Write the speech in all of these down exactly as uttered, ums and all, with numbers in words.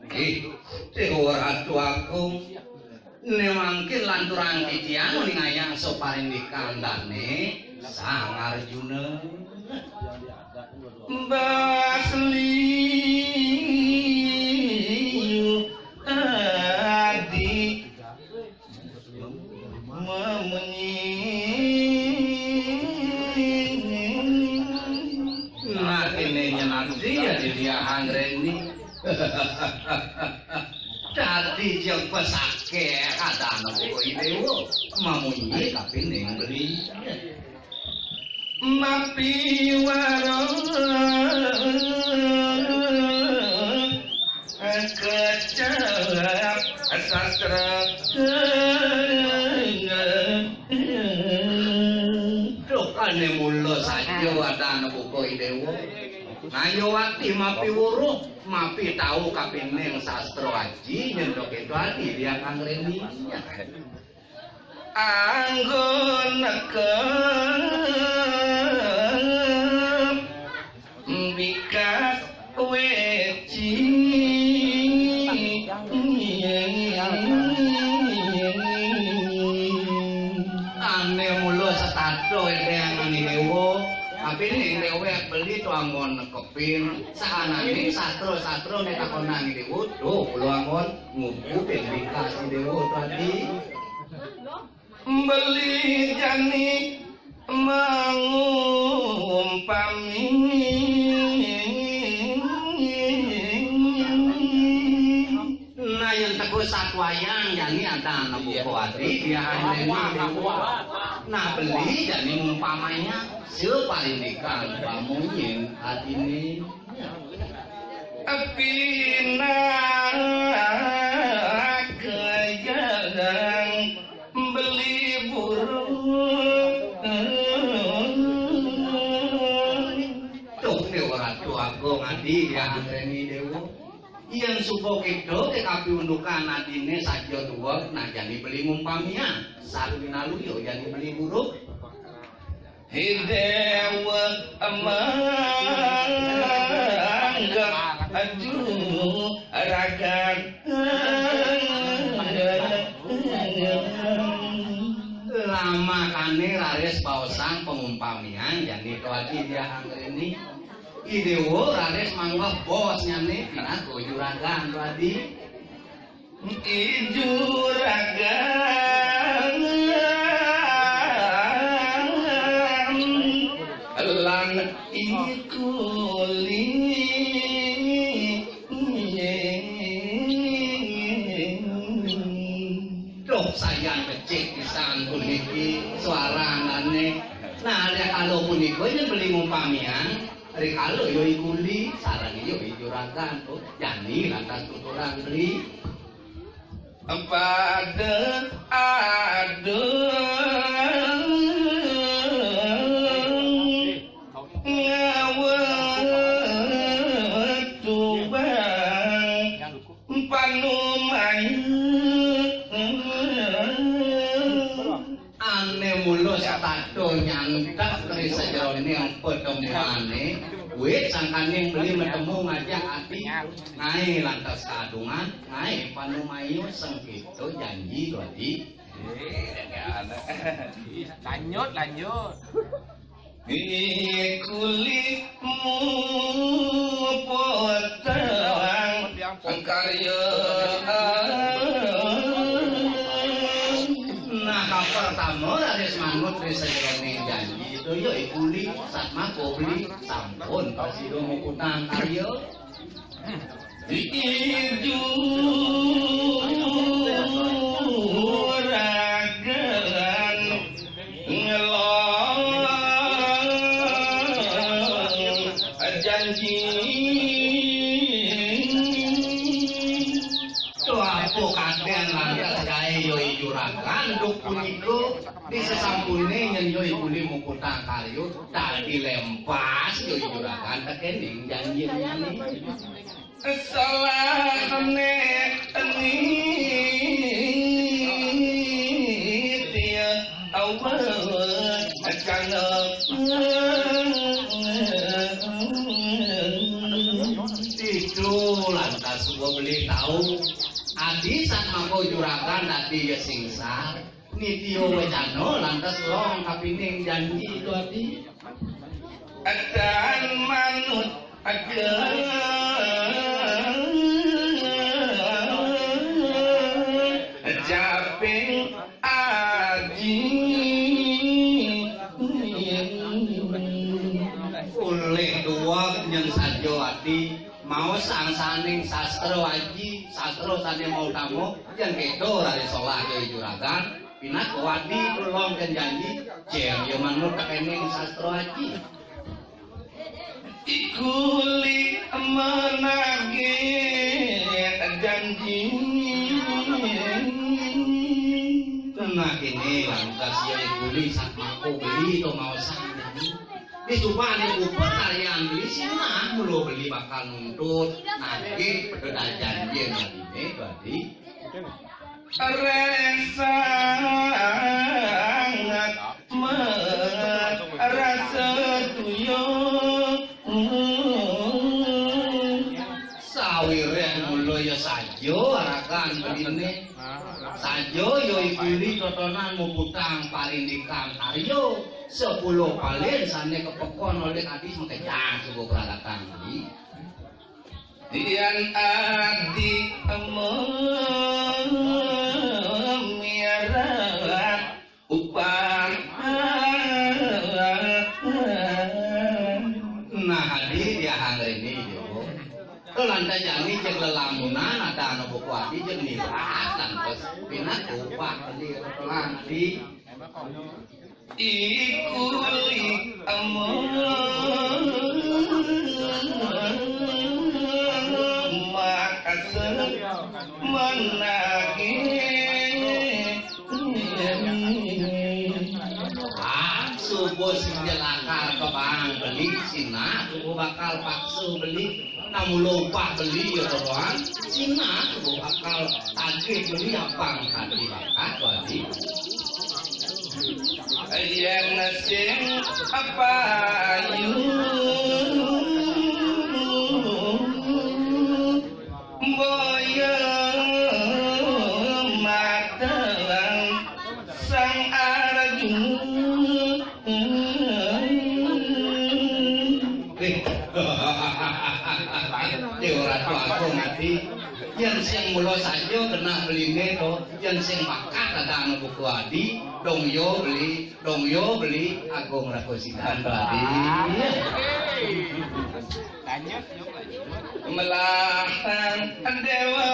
Nggih, Déwa Ratu Agung. Né mangkin lanturang titiang ningayang saparindikan dané Sang Arjuna. Basli adi mamunyi. Nah, ini nyenanti ya di dia Anggreni. Dadi jeng pesake adana buku idewo mamunyi tapi ning beli. Mapiwaro kecap sastra. Duh, ané mula saja wadana buka idewa. Ngayowati mapi wuruh, mapi tau kapining sastra aji, nyentuk itu ati dia kang reni. Anggo nekep bikas weci. Ané mula setata édéng ané déwa. Tapi ning déwék beli tu anggon nekepin. Saanané sastra-sastra né takonang déwa. Duh, kula anggon ngupupin bikas déwa tadi. Beli jani mangumpami. Nah, yang teguh satwayang jani ada anak buku ati, dia hanya ini. Nah, beli jani ngumpamanya separindikan pamunyin hati ini. Pinaka yang beli burung. Tuh, Déwa Ratu Agung Adi, ya, Angreni Déwa. Yang suba kita ke kapiundukan adine saja dua, nah, jani beli ngumpamian. Sarwinaluya jani beli burung. Hidewa manggap juragan. Lamakane raris baosang pangumpamian jani to adi dia angreni. Idewa raris manggap bosnyane pinaku juragan to adi. Ijuragan lan ikuli. Duh, sayan becik pisan puniki suaranane. Nah, rikala punika yen beli ngumpamian, rikala ya ikuli, sareng ya ijuragan, oh, jani lantas tuturan beli. Pada adung ngawet tubang panumaya. Ane mula setata nyandak ri sajeroning patemune, wit sangkaning beli metemu ngajak ati, ngae lantas kadungan, ngae panumayu sengketa janji to adi. Lanjut, lanjut. Iki kulitmu potong karya. Nah, kapertama raris manut ri sajeroning janji. Itu ya ikuli satma kobli sampun prasida muputang karya. Ijuragan ngelong janji. Tuapo kaden lantas gae ya ijuragan duk punika di sesampune nyen ya ikuli muputang karya dadi lempas ya ijuragan tekening janjine. Salahne nitya awet kana. Suba beli tau, adi satmaka juragan dadi ya singsar, nitya wecana lantas longkap pining janji to adi. Tan manut aka japing aji. Ulih duweg nyén saja adi, maos sangsaning sastra aji, sastra sané mautama, yén kéto raris solah ya juragan, pinaka adi pelong kén janji, jén ya manut tekéning sastra aji. Ikuli menagih janji. Nah, kéné lantas ya ikuli satmaka beli to maosang janji. Disubané upet karyan beli sinah mula beli bakal nuntut nagih pedadadian adiné dadi. Résang marasa tuyung. Sawiréh mula ya saja aragan beliné. Saja ya ikuli totonan muputang parindikan karya. Sepuluh palin sané kepekon olih adi makejang suba prarakan beli. Yén adi mamiara upah. Nah, adi diahang rene, Déwa. Lantas jani jeg lelamunan, ada anu buku adi jeg nirat, lantas pinaka upah beli, adi. Ikuli amun makasud managih. Ah, suba sing lakar ka bank beli, sinah suba bakal paksa beli. Nah, mula upah beli ya, Tuan. Sinah suba bakal tagih beli apang tadi bakat, Wadi. Yén sing payu boya mateng Sang Arjuna. Eh. Déwa Ratu Agung adi. Yén sing mula saja keneh beliné to, yén sing bakat ada anu buku adi, dong yo beli, dong yo beli, Agung Ratu Sidahan adi. Melahan Déwa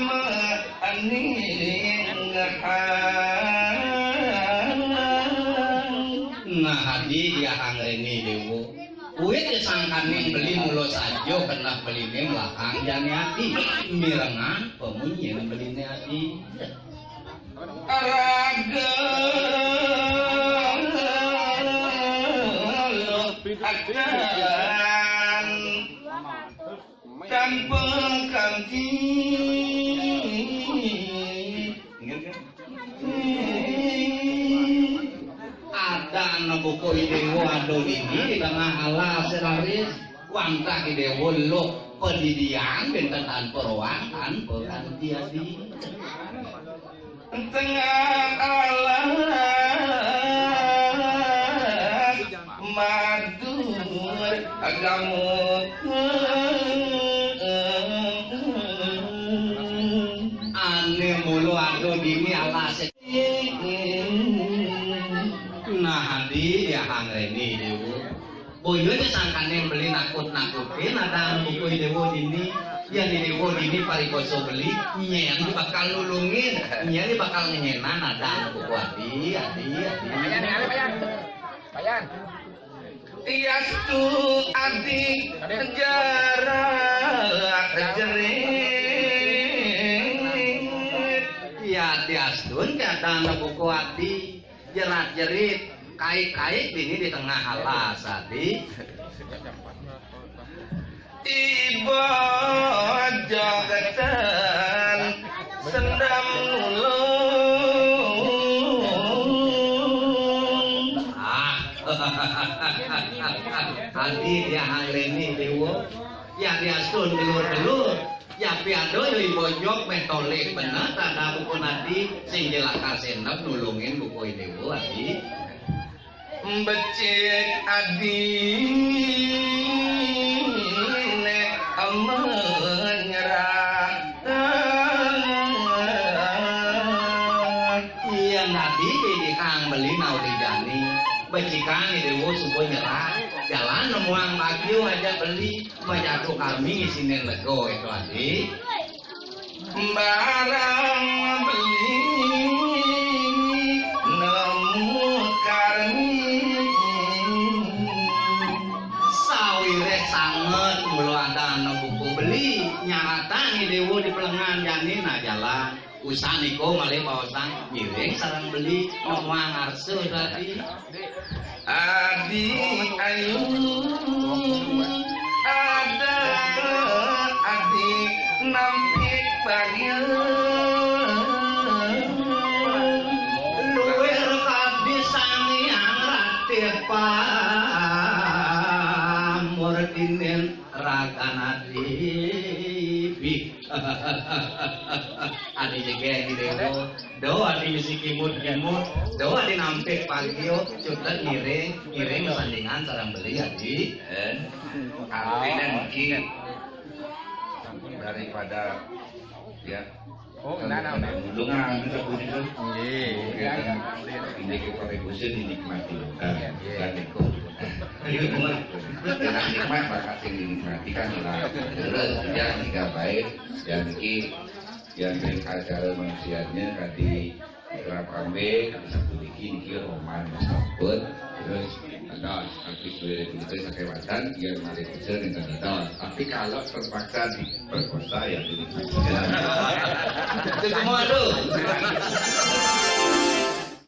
maning. Nah, adi diahang rene, Déwa. Wit sangkaning beli mula saja keneh beliné mlakang jani adi. Mirengang pamunyin beliné adi. Raga akan tanpa kanti. Ada anu buku Déwa adu dini di tengah alas raris. Wantah Déwa luh padidian benten tanpa roang, tanpa kanti adi. Tengah alas madur agama. Ané mula adu dini alas. Nah, adi diahang rene, Déwa. Boya ja sangkaning beli nakut-nakutin, ada anu buku Déwa dini. Yén Déwa dini parikosa beli, nyén bakal nulungin, nyén bakal ngenyenan ada anu buku adi, adi, adi. Payan, payan. Payan. Yastu adi jerat jerit. Ya, diastun kadang buku adi jerat jerit, kaik-kaik dini di tengah alas adi. Iba jagatan sendam nulung. Ah. Adi diahang rene, Déwa. Ya diastun gelur-gelur. Ya piado yo ibojok meh tolik bener tanda buku nadi sing jelaka senep nulungin buku ini bu adi. Becik adine menyerah. Iya nadi didikang beli nauli jani. Becikang idewo subuh nyerah. Jalan nemuang bagio aja beli. Bajatu karmi isinen lego itu adi. Barang beli nemu karmi. Sawireh sanget mula ada ana buku beli nyaratan idewo di pelengan jani nah jalan. Usan iko malih paosan ngiring sareng beli nemuang arsa tadi. Adi ayu ada adi nampik bagia. Luwih kadi Sang Hyang Ratih pamurtinen ragan adi. Adi jegeh adi dewo. Do adi misi kimut-kimut. Do adi nampik pagio. Cutet ngiring, ngiring sandingan sareng beli adi. Eh, artinya mungkin daripada ya. Oh, enggak, enggak, enggak. Undungan, itu puji tuh. Iya. Oke, kan. Ini kita rebusnya dinikmati. Nah, iya, iya. Bukan nikmat. Ini semua enak nikmat, maka sing dinikmati kan lah. Terus, ya, tiga baik, ya, niki, yang sering acara manusianya tadi kerap kambing, tadi sabtu niki, niki roman, sabut, terus, ada, tapi sudah itu sakai wacan, dia mari kerja dengan kita. Tapi kalau terpaksa diperkosa, ya, dinikmati. Itu semua tuh.